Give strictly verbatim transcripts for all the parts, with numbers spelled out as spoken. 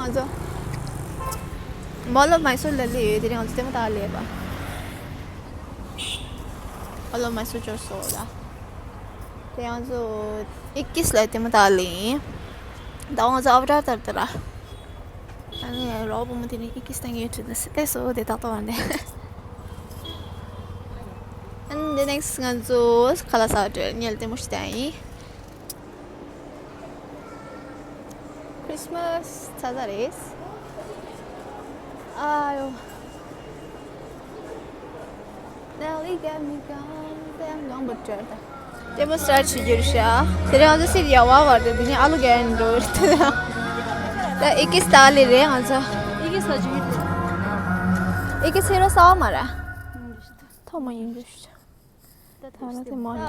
ང་ཚོ་མོལ་ཨོཕ་མའི་སུར་ལ་སླེབས་ཡོད། དེ་རིང་ང་ཚོ་ལྟད་མོ་ལྟ་ག་སླེབས་པ། མོལ་ཨོཕ་མའི་སུར་འབྱོར་སོང་ལ། དེ་ང་ཚོ་ཨི་ཀིས་ལ་ལྟད་མོ་ལྟ་ག་སླེབས་ཡིན། ད་ང་ཚོ་ཨ་བ་ཏར་ལྟར་ལྟ་ར། ཨ་ནི་རོགས་བུ་མོ་དེ་ནི་ཨི་ཀིས་ལྟ་མཁན་ཡོད་དུས་ན་སི་ལྟས་སོ་དེ་ཏག་ཏག་བ་འདྲ། And the next ང་ཚོ་ཁ་ལག་ཟ་འགྲོ། ཉལ་ལྟད་མོ་ཞིག་ལྟ་ཡིན། Christmas ཚ་ཚ་རེད། ཨ་ཡོ། Nelly got me gone. དེ་ཡང་ཡོང་པ་བྲལ་ད། ལྟད་མོ་སི་ཊར་བྱེད་རྒྱུ་རེད་ཤག་དེ་རིང་ང་ཚོ་སི་ཊི་ཡག་པ་བར་དུ་འདི་ནས་ཨ་ལུ་གན་འགྲོ་རེད། ད་ཨི་ཀིས་ལྟ་ག་སླེབས་རེད་ང་ཚོ། ཨི་ཀིས་ལྟ་རྒྱུ་རེད། ཨི་ཀིས་ཧི་རོ་གསར་པ་མ་རེད། ཐོག་མ་ཡིན་རྒྱུ་ཞིག་ད་ལྟ་དེ་མ་རེད།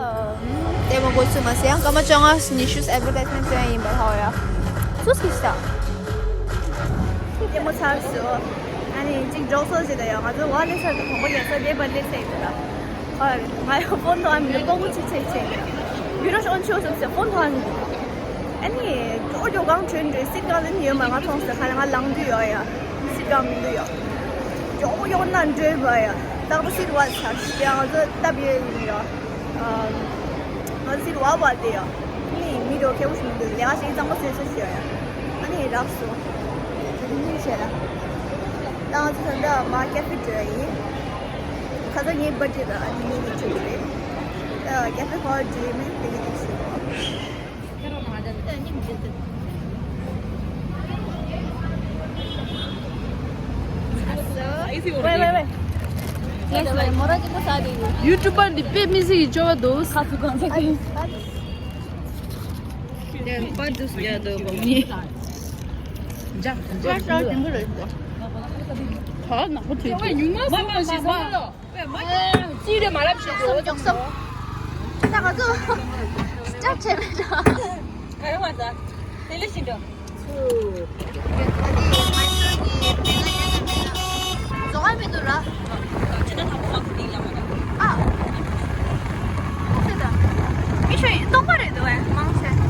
ལྟད་མོ་འགོ་ཚུགས་མ་ཟིན་ཡང་སྐར་མ་བཅོ་ལྔ་ཉི་ཤུ་ཨེ་ཌི་ཝར་ཊའི་སི་མེན་ཊི་བཟོ་ཡ་ཡིན་པར་ཧ་གོ་ཡ། སུ་སྐྱིད་ཤག་ལྟད་མོ་ཚར་སོང་། ཨ་ནི་གཅིག་འགྲོ་སོང་ཟེར་ད་ཡ། ང་ཚོ་བ་ལེ་ས་དང་གོང་པོ་རྒྱལ་ས་ལེ་བ་ལེ་ས་ཡིན་ད། ཧ་ཡ། ང་ཡང་ཕོན་ཐོགས་ཨ་མི་ལ་ལྐོག་གུ་ཚིག་ཚིག་ཚིག་ཡུ་རོ་ཤོན་ཆོ་སམ་སེ་ཕོན་ཐོགས་ཨ་མི། ཨ་ནི་ཀྱོག་ཀྱོག་གང་བྲོས་འགྲོ། སི་ཊི་གང་ལ་ནི་ཡོད་མ། ང་མཐོང་སོང་། ཁ་ལ་ང་ལངས་དུས་ཡོད་ཡ། སི་ཊི་གང་མི་འདུག་ཡ། ཀྱོག་ཀྱོག་ན་འགྲོས་བ་ཡ། ཏག་ཏག་སི་ཊི་བ་ཚར་ཡ། ང་ཚོ་སྟབས་ཡོད་ཡིན་ཡ། ང་ཚོ་སི་ཊི་བ་བ་དེ་ཡ། ནི་མི་འགྲོ་ཁེ་པོ་ཞིག་མི་འདུག་ལས་ཀ་ཞིག་གཙང་པོ་བཟོས་སོ་ཞུ་ཡ། ཨ་ནི་རག་སོང་། དེ་ནི་བྱས་ལ། ད་ང་ཚོ་ད་ལྟ་མ་ཀེ་ཧྥེ་འགྲོ་ཡ་ཡིན། ཁ་སང་ངའི་བར་ཐི་ཌེ་ལ་ཨ་ནི་མི་ནི་ཆུ་རེད། ད་ཀེ་ཧྥེ་ཁོ་འགྲོ་ཡ་མིན་དེ་ནི་དེ་ཞུ། Wait, wait, wait. ཡུ་ཊུབ་པར་འདི་དཔེ་མི་སྲིད་ཀྱི་སྐྱོ་བ་འདུག་ཁ་ཐུག་གང་ཚ་གི། ཡ་པར་འདུག་ཡ་འདུག་གོ་མི། ཇ་ཇ་ཇ་ཇ་ཇ་ཇ་ཇ་ཇ་ཇ་ཇ་ཇ་ཇ་ཇ་ཇ་ཅི་རེད་མ་ལབ་ཤེས་ཀྱི་འོ་ཅོག་སོ། ད་ང་ཚོ་སྐྲ་བྲད་མེད་འགྲོ། ག་རེ་མ་ཟ། དེ་ལས་ཤིན་འགྲོ། ཚུ། རྫོང་ཨ་མི་འདུག་ར། ཁྱེད་ན་དང་པོ་ཁ་ཁུ་ཏིང་ཡ་མ་ད། ཨ། ཁོ་ཚོས་ད། མི་ཤོ་ཡི་སྟོང་པ་རེད་འདུག་ཨེ་མང་ཆེ། ག་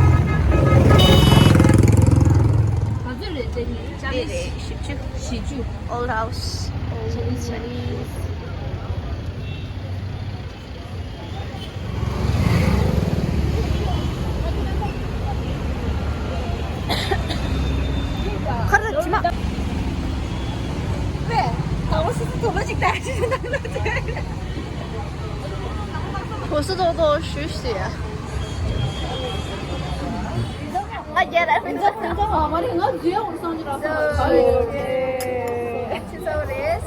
ཚོད་རེད་དེ་ནི། ཅ་ལི་བཞི་བཅུ། བཞི་བཅུ། Old House. Old Chinese. ཁ་ར་ཇི་མ། པེ། ད་འོ་སི་སི་དུ་ལོ་ཅིག་ད་ཅི་ན་ལོ་ཅིག་འོ་སི་ཏོག་ཏོག་ཞུ་ཞུ་ཡ། ང་རྒྱལ་ར་མི་འདུག་ང་རེ་ང་རྒྱལ་འོ་སང་ཅི་ར་ས་ལོ། ཅི་ཚོ་རེད།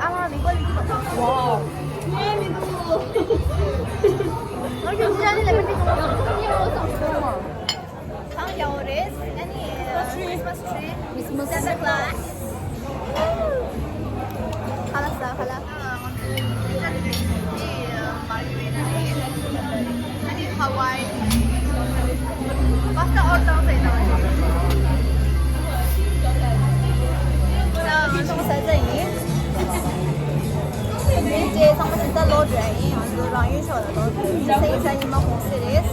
ཨ་མ་མི་གོ་ལི་ཏི་ཀོ། ཝའོ། ངའི་མི་འདུག་ང་ཡོང་ཅི་ཨ་ནི་ལེ་མོན་ཊི་ཀོ། ཡོང་ཅི་ཨ་ནི་ལེ་མོན་ཊི་ཀོ། གང་ཡོང་རེད། ཨ་ནི་Christmas tree. Christmas tree. Santa Claus. ཁ་ལག་ཟ། ཁ་ལག་ཨ་ནི་Hawaii pasta order བཏང་ཟེར་ན། ད་ང་ཚོ་ཟ་ཟ་ཡིན། མི་དེ་ཚང་མ་ད་ལྟ་ལོག་འགྲོ་ཡ་ཡིན། ང་ཚོ་རང་ཡུལ་ཕྱོགས་ལ་ལོག་འགྲོ་ཡ་ཡིན། ས་ཡིན་ས་ཉི་མ་གུང་སེང་རེད།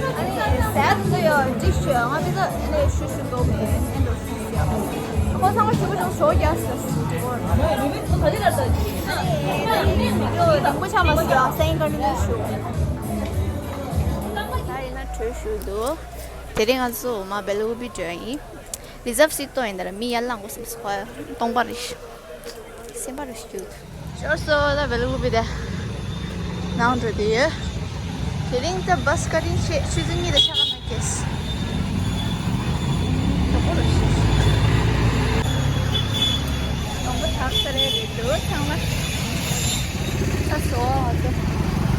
ཨ་ནི་ཟས་དེ་ཚོ་ཡང་འགྲིག་ཤོས། ང་ཕི་ཛ་ཨ་ནི་ཤུ་ཤུ་འདོགས་མེད། ཨེ་འདོགས་ཤུ་ཤུ་ཡ། ཁོ་ཚང་མ་ཞུ་བ་ཅུང་ཞོགས་རྒྱག་ཟེར་སུ་དེ་གོ། ཨ་ནི་ཨ་ནི་བི་ཌི་ཡོ་རིང་པོ་ཆགས་མ་སོང་ཡ། ས་ཡིན་ཀ་ནི་མི་ཤུ། ད་ཡིན་ན་གྲོས་ཞུ་འདུག་དེ་རིང་ང་ཚོ་མ་བེ་ལུ་གུ་པི་འགྲོ་ཡ་ཡིན། རི་ཛརབ་སི་ཊི་ཏོག་ཡིན་ད་ར་མི་ཡར་ལངས་དགོས་བསམ་སོང་། ཁོ་སྟོང་པ་རེད། སེམས་པ་རུ་ཞུགས། ཞོར་སོ་ད་བེ་ལུ་གུ་པི་དེ་ནང་འགྲོ་དེ་ཡོད། དེ་རིང་ད་བྷ་སི་ཀ་རིང་ཆེ་ཆུ་ཚོད་གཉིས་དང་ཕྱེད་ཀ་ན་ཁེལ། དོ་པོ་རུ་ཞུགས། ནོང་པ་དག་ས་རེད་རེད་འདུག་ཚང་མ། ས་སོ་ང་ཚོ་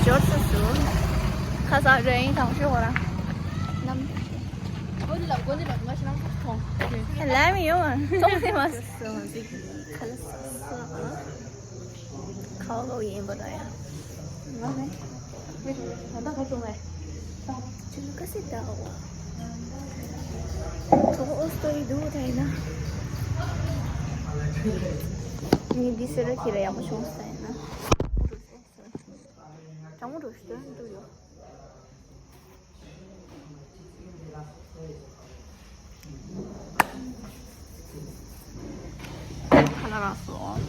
ཞོར་སོ་སོ། ཁ་ས་རེ་ཡིན་དང་ཤོག་ཁོ་རང་། ནམ། ལམ་ཡོང་ང་མཐོང་ཐེངས་མ་སོང་ཟིག་ཁ་ལ་སོ་སོ་ཨ། ཁ་ལོ་ཡིན་པ་ད་ཡ། ང་ནི། ད་ལྟ་ག་བྱུང་བས། ད་ཆུ་ལུ་ཀ་སི་ད་བ། ཁ་ཨོ་སྟོ་ཡི་འདུག་ད་ཡིན་ན། ངས་འདི་སེ་ར་ཁྱེད་ལ་ཡག་པོ་བྱུང་ས་ཡིན་ན། གྲང་མོ་འགྲོ་ཞིག་འདུག་ཡོད། ཁ་ལག་རག་སོང་།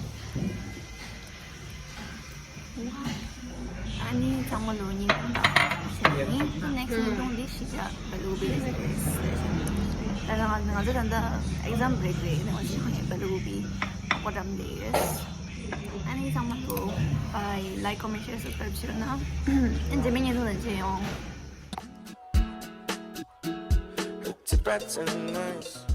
ཨ་ནི་ཚང་མ་ལོ་ཉིན་གང་དང་བྱས་ནས་ནི་next་ཉིན་གུང་འདི་ཤི་ཇ་བ་ལུ་བི་རེད། ད་ང་ང་ཚོ་ད་ལྟ་exam break་རེད། ནི་ང་ཚོ་ནི་བ་ལུ་བི་ཨ་ཀོ་འགྲམ་དེ་ཡོད། ཨ་ནི་ཚང་མ་ལོ་bye. Like, comment, share, subscribe་བྱེད་རོགས་གནང་། ཨ་ནི་རྗེས་མའི་བརྙན་ཐུང་ལ་མཇལ་ཡོང་། Look too bright tonight.